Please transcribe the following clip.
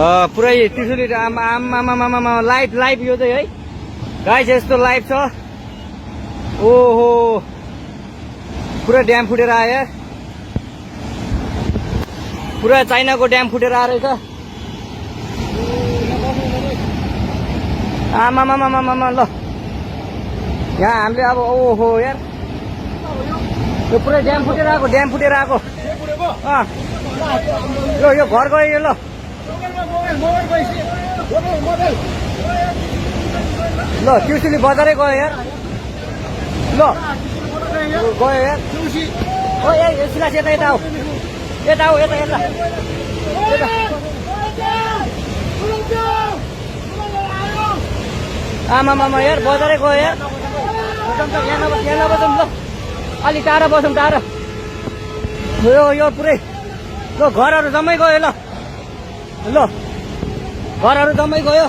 पुरै त्रिशुली आमा लाइभ यो चाहिँ है गाइस यस्तो लाइभ छ। ओहो पुरा ड्याम फुटेर आयो यार, पुरा चाइनाको ड्याम फुटेर आएर रहेछ। आमामामामामा ल यहाँ हामीले अब ओहो यार यो पुरै ड्याम फुटेर आएको यो घर गयो यो। ल ल त्रिशुली बजारै गयो यार। ल गयो यार ओ यसलाई यता आऊ यता आमामामा यार बजारै गयो यार। यहाँ नबसौँ ल अलिक टाढा बसौँ टाढा। यो पुरै ल घरहरू जम्मै गयो। ल घरहरू जम्मै गयो।